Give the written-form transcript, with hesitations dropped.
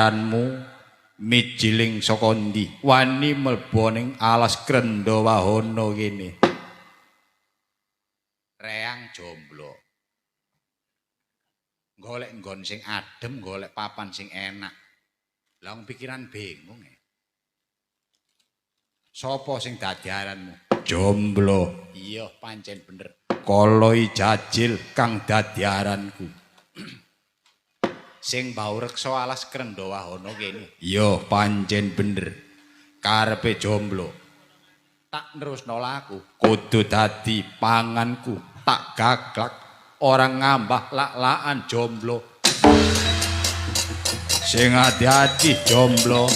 Aranmu mijiling saka ndi? Wani mlebu ning alas Krendawahana kene. Reang jomblo. Golek nggon sing adem, golek papan sing enak. Lah wong pikiran bingung e. Sopo sing dadi aranmu? Jomblo. Iya, pancen bener. Koloi jajil kang dadi aranku. Sing bau reksa alas Krendawahana kene. Iya, pancen bener. Karepe jomblo. Tak nerusno laku, kudu dadi panganku. Tak gaglak orang ngambah lak-lakan jomblo. Sing ati-ati jomblo.